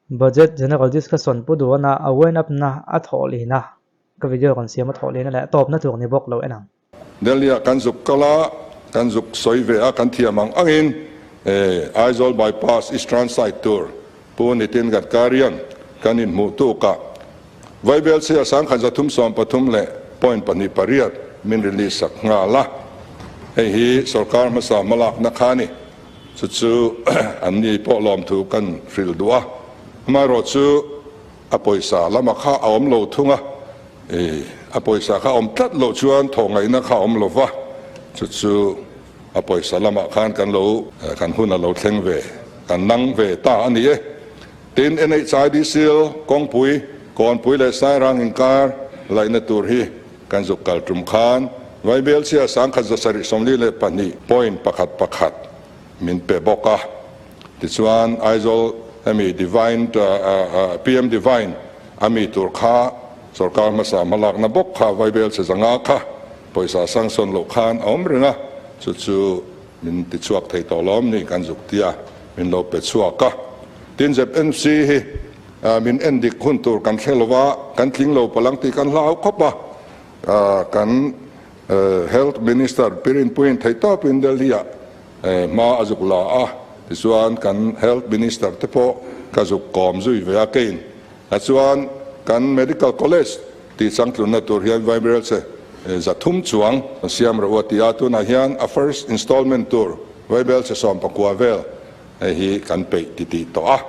Budget General Discussion pu duhana a wind up na a thawh lehna ka video kan siam a thawh lehna leh a tawpna tur ni bawk lo en ang. Delhi ah kan zuk kal a, kan zuk sawi ve a, kan thiam ang angin Aizawl bypass Eastern side tur Pu Nitin Gadkari-a'n kan inhmuh tukah Vaibelchhia 1333 leh point pahnih pariat min release sak nghal a, hei hi sorkar hmasa hmalakna kha a ni. Chu chu an ni pawh lawmthu kan hrilh duh a, amaherawh chu a pawisa lama kha a awm lo thung a, a pawisa kha a awm tlat loh chuan thawh ngaihna kha a awm lo va, chu chu a pawisa lamah khan kan lo kan hun a lo thleng ve, kan nang ve ta a ni e. Tin, NHIDCL kawngpui, Kawnpui leh Sairang inkar laihna tur hi kan zuk kal tum khan Vaibelchhia 1742 point pakhat pakhat min pe bawk a. Tichuan, Aizawl hemi Divine PM Divine a mi tur kha sorkar hmasa hmalakna bawk kha Vaibelchhe zanga kha pawisa sanction loh khan a awm reng a, chu chu Min ti chhuak thei tawh lawm ni kan zuk tia min lo pe chhuak a. Tin ZNC hi min en dik hun tur kan hre lo va, kan tling lo palang tih kan hlau khawp a. Kan Health Minister Pirinpuiin thei tawpin Delhi ah hma a zuk la a, tichuan kan Health Minister te pawh ka zuk kawm zui ve a kein. Chuan kan Medical College tih changtlunna tur hian Vaibelchhe 300 chuang siam rawh u a ti a, tunah hian a first installment tur Vaibelchhe 19 vel hei hi kan peih ti tih tawh a.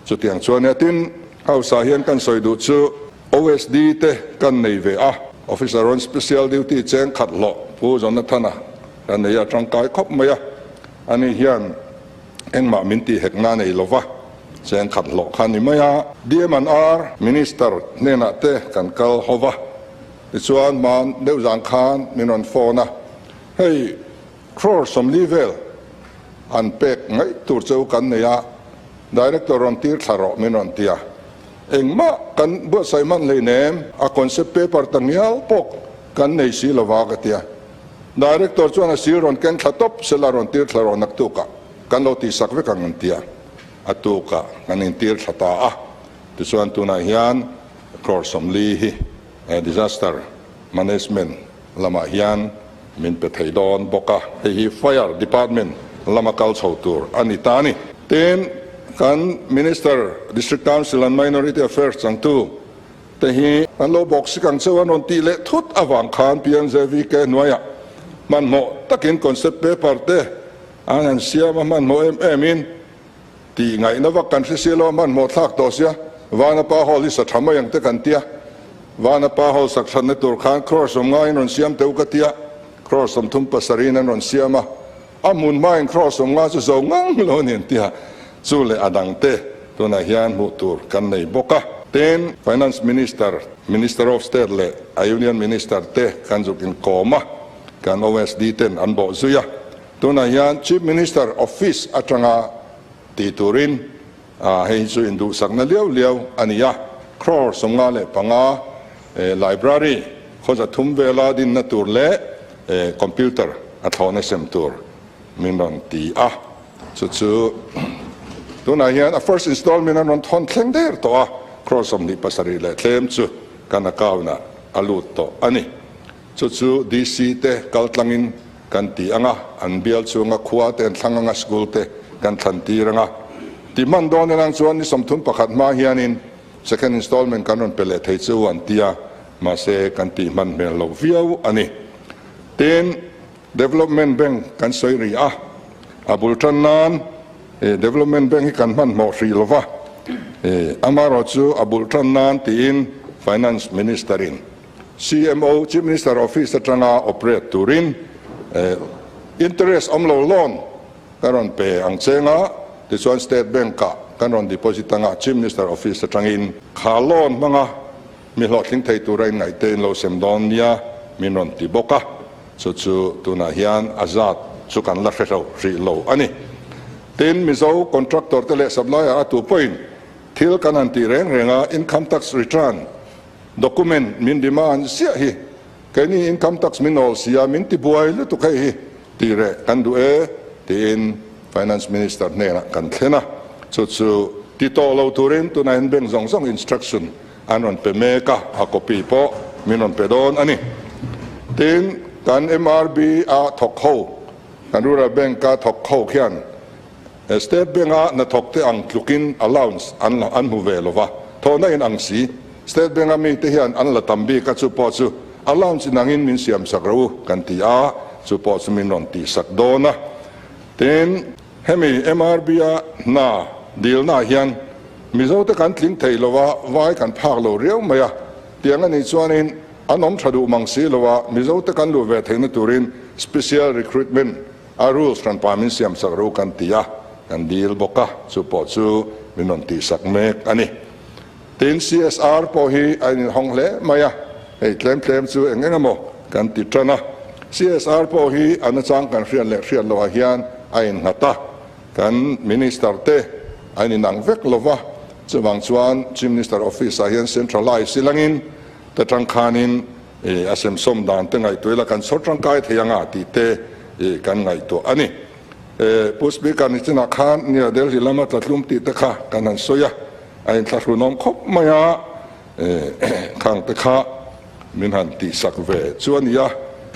Chutiang chuan nia tin House ah hian kan sawi duh chu OSD te kan nei ve a, Officer on Special Duty cheng khat hlawh Pu Jonathana kan nei a tangkai khawp mai a, ani hian Engmah min tih hekna nei lova cheng khat hlawh kha ni mai a. DMNR Minister hnenah te kan kal ho va, tichuan hman deuh zan khan min rawn phone a, hei crore 40 vel an pek ngaih tur cheu kan nei a, Director rawn tir thla rawh min rawn ti a. Engmah kan buatsaih hman hleinem, a concept paper ta ngial pawh kan nei si lova ka ti a. Director chuan a sir rawn keng thla tawp sela rawn tir thla rawh naktukah kan lo tihsak vek ang an ti a, a tukah kan intir thla ta a. Tichuan tunah hian crore 40 hi disaster management lamah hian min pe thei dawn bawk a, hei hi fire department lama kal chho tur a ni ta a ni. Tin, kan Minister, District Council and Minority Affairs changtu te hi an lo bawk sik ang cheu an rawn tih leh thut avang khan PMJVK hnuaiah hmanhmawh takin concept paper te an han siam a, hmanhmawh em em in tih ngaihna vak kan hre sia lo a, hmanhmawh thlak tawh sia Vanapa Hall hi sa tha mai ang te kan tia, Vanapa Hall sak thatna tur khan crore 50 in rawn siam teuh ka tia, crore 37 in an rawn siam a, a hmun hmain crore 50 chu zo ngang lo a ni an tia, chu leh a dang te tunah hian hmuh tur kan nei bawk a. Tin, Finance Minister, Minister of State leh a Union Minister te kan zuk inkawm a, kan OSD ten an bawh zui a. Tunah hian Chief Minister Office atanga tih turin hei hi chu induhsakna liau liau a ni a, crore 55 library khaw 300 vela dinna tur leh computer a thlawhna sem tur min rawn ti a. Chu chu tunah hian a first installment an rawn thawn thleng der tawh a, crore 27 leh tlem chu kan account ah a lut tawh a ni. Chu chu DC te kal tlangin kan ti ang a, an bial chhunga khua te an thlang ang a, school te kan thlan tir ang a. Ti hman dawn elang chuan ni 31 hma hianin second installment kan rawn pe leh thei chu an ti a, mahse kan tih hman hmel loh viau a ni. Tin, Development Bank kan sawi rih a, a bul tan nan Development Bank hi kan hmanhmawh hrih lo va, amaherawh chu a bul tan nan tiin Finance Minister in CMO, Chief Minister Office, atanga operate turin interest awm lo loan kan rawn pe ang cheng a, tichuan State Bank ah kan rawn deposit anga Chief Minister Office atangin kha loan hmanga Mi hlawhtling thei tura inngaihte in lo sem dawn nia min rawn ti bawk a, chu chu tunah hian a zat chu kan la hre hlo hrih lo a ni. Tin, Mizo contractor te leh supplier a tu pawhin thil kan han tih reng reng a, income tax return document min demand ziah hi keini income tax min awl si a, min ti buai lutuk hei hi tih reh kan duh e tiin Finance Minister hnenah kan thlen a, chu chu. Ti tawh lo turin tunah hian bank zawng zawng instruction an rawn pe mek a, a copy pawh min rawn pe dawn a ni. Tin, kan MRB a thawk ho, kan Rural Bank a thawk ho khian State Bank a hnathawk te ang tlukin allowance an an hmu ve lo va, thawhna in ang si. State Bank a mite hian an la tam bik a, chu pawh chu allowance inangin min siam sak rawh u kan ti a, chu pawh chu min rawn tihsak dawn a. Tin, Hemi MRB-a hna dilnaah hian Mizote kan tling thei lo a, vai kan phak lo riau mai a, tiang a nih chuanin an awm tha duh mang si lo a, Mizote kan luh ve theihna turin Special Recruitment a rules hranpa min siam sak ro kan ti a, kan dil bawk a, chu pawh chu min rawn tihsak mek a ni. Tin, CSR pawh hi a inhawng hle mai a, hei tlem tlem chu eng eng emaw kan ti tan a. CSR pawh hi a nachang kan hriat leh hriat loh ah hian a innghat a, kan Minister te an inang vek lo va, chuvang chuan Chief Minister Office ah hian centralize ilangin te tangkhanin a semsawm dan te ngaihtuah ila kan chhawr tangkai thei anga tih te kan ngaihtuah a ni. Pu Speaker nichinah khan nia Delhi lama tlatlum tih te kha kan han sawi a, A inthlahrunawm khawp mai a, khang te kha min han tihsak ve chu a ni a.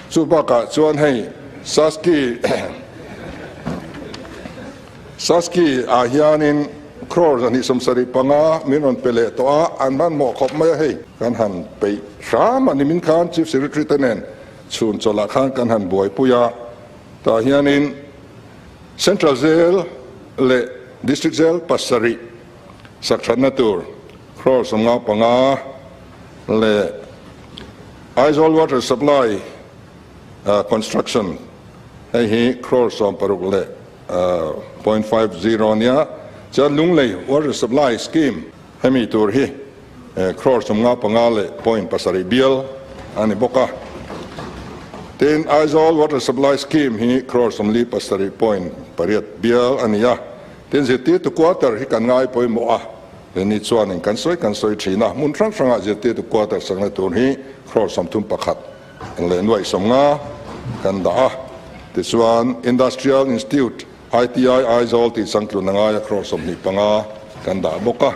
Chu bakah chuan hei Saski Saski ah hianin crore 275 min rawn pe leh tawh a, an hmanhmawh khawp mai a hei. Kan han peih hram a ni min khan Chief Secretary te nen chhun chawlhah khan kan han buaipui a, tah hianin Central Jail leh District Jail pasarih sakthatna tur crore 55 leh Aizawl Water Supply Construction hei hi crore 60 leh point 50 ania. Chuan Lunglei Water Supply Scheme hemi tur hi crore 55 leh point 7 bial a ni bawk a. Tin, Aizawl Water Supply Scheme hi crore 47 point 8 bial a ni a. Tin, zirtirtu quarter hi kan ngai pawimawh a, leni chuanin kan sawi kan sawi thin a, hmun hrang hrangah zirtirtu quarter sakna tur hi crore 31 leh nuaih 50 kan dah a. Tichuan, Industrial Institute, ITI, Aizawl tih changtlun a ngai a, crore 25 kan dah bawk a.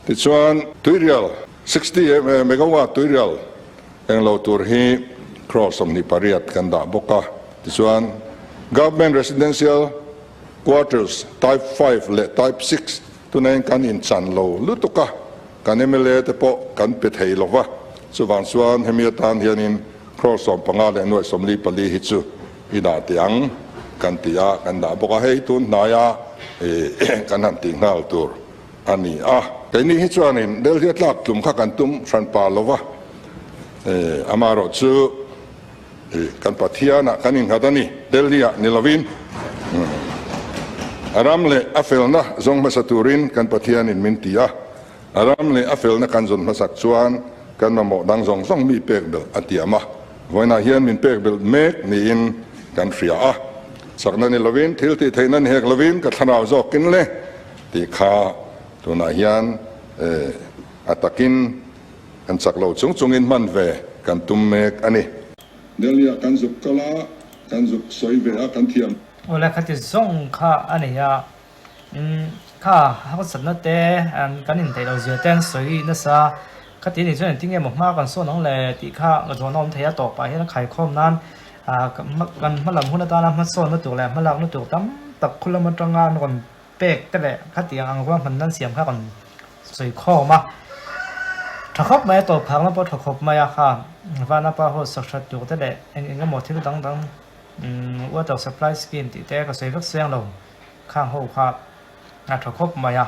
Tichuan, tuirial, 60 megawatt tuirial englo tur hi crore 28 kan dah bawk a. Tichuan, Government Residential Quarters Type 5 leh Type 6 tunain kan inchan lo lutuk a, kan mla te pawh kan pe thei lo va. Chuvang chuan hemi atan hianin crore 15 leh nuaih 44 hi chu i dah teh ang kan ti a, kan dah bawk a. Hei tun hnaia kan han tih nghal tur a ni a. Keini hi chuanin Delhi a tlak tlum kha kan tum hran pa lo va, amaherawh chu kan Pathianah kan innghat a ni, Delhi-ah ni lovin. A ram leh a felna zawng hmasa turin kan Pathianin min ti a, a ram leh a felna kan zawn hmasak chuan kan mamawh dang zawng zawng mi pek belh a tiam a, vawiinah hian min pek belh mek niin kan hria a. Chakna ni lovin, thil tih theihna ni hek lovin ka thlarau zawkin le. Tih kha tunah hian a takin kan chak lo chung chungin hman ve kan tum mek a ni. Delhi-ah kan zuk kal a, kan zuk sawi ve a, kan thiam. Awle khati zawng kha a nei a, kha harsatna te kan indaih lo zia te an sawi nasa, khati anih chuan engtin nge maw hma kan sawn ang le tih kha zawhna awm thei a, tawpah hian a khaikhawm nan kan hmalam hun atana hmasawnna tur leh hmalakna tur tam tak khu lam atanga an rawn pek te leh khatiang ang ruahman nan siam kha rawn sawi khawm a, tha khawp mai a tawp phakna pawh tha khawp mai a kha Vanapa ho sak that tur te leh eng eng emaw thil dang dang umm water supply scheme tih te ka sawi vek chiang lo khang ho kha a tha khawp mai a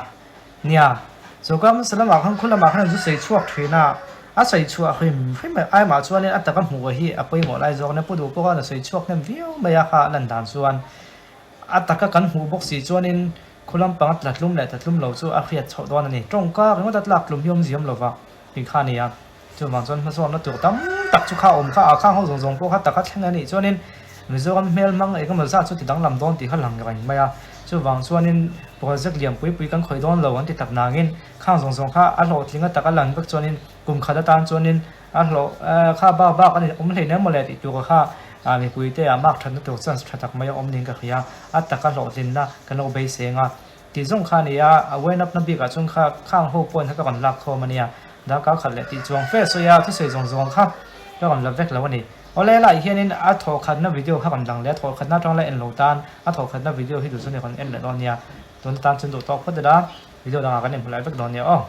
nia sawrkar hmasa lamah khan khu lamah khan an zu sawi chhuak thin a a sawi chhuah hrim hrim ai mah chuanin a taka hmuh hi a pawimawh lai zawk ania pu duh pawh khan a sawi chhuak hnem viau mai a kha a lan dan chuan. A taka kan hmuh bawk si chuanin khu lampanga tla tlum leh tla tlum lo chu a hriat chhoh dawn a ni. Tawngka ringawt a tlak tlum hi awm ziam lova tih kha a ni a. Chuvang chuan hmasawnna tur tam tak chu kha awm kha a khang ho zawng zawng pawh kha taka thleng a nih chuanin Mizoram hmel hmang eng emaw zat chu ti danglam dawn tih kha lang reng mai a. Chuvang chuanin project lian pui pui kan khawih dawn lo an ti tak nangin khang zawng zawng kha a hlawhtling a taka lan vek chuanin kum khat atan chuanin A hlawh kha bak bak a ni awm hlei nem mawle tih tur kha mipui te ah mark thatna tur chance tha tak mai a awm niin ka hria. A taka hlawhtlinna kan lo beiseng a. Tih zawng kha a ni a, a wind up na bikah chuan kha khang ho pawhin kha ka rawn lak khawm a nia. Darkar khat leh tih chuang fe sawi a, thusawi zawng zawng kha ka rawn la vek lo a ni. Awle laiah hianin a thawhkhatna video kha rawn lang leh a, thawhkhatna atang la en lo tan a thawhkhatna video hi duh chuan i rawn en leh dawn nia. Tun atan chuan duh tawk phawt ila, video dangah kan inhmu leh vek dawn nia aw.